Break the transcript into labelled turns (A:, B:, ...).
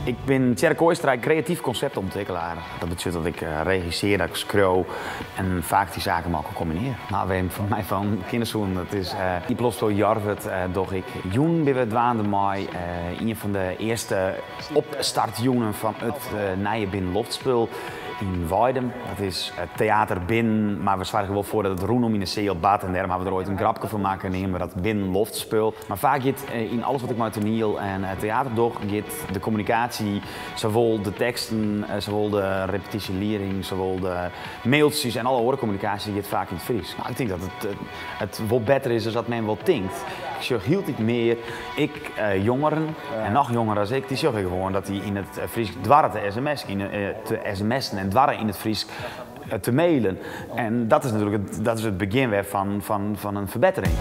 A: Ik bin Tjerk Kooistra, kreatyf konseptûntwikkelaar. Dat betsjut dat ik regissear, dat ik skriuw en faak dy saken mei elkoar kombinearje. No, wêr't jim my fan kenne soenen, dat is Iepenloftspul Jorwert doch ik. Jûn binne we dwaande mei ien fan de earste opstartjûnen fan it nije binnenloftspul yn Weidum. Dat is teater binnen, mar we soargje wol foar dat it rûnom yn de seal bart en dêrom hawwe we der oait in grapke fan makke en neame we dat binnenloftspul. Mar faak giet yn alles wat ik mei toaniel en teater doch, giet de kommunikaasje, sawol de teksten, sawol de repetysjelieding, sawol de mailtsjes en alle oare kommunikaasje giet faak yn it Frysk. Ik tink dat it wol better is as dat men wol tinkt. Ik sjoch hieltyd mear, ek jongeren en noch jonger as ik, dy sjoch ik gewoan dat dy yn it Frysk doarre te sms-en, te sms-en en doarre yn it Frysk te mailen. En dat is natuerlik dat is it begjin wer fan in ferbettering.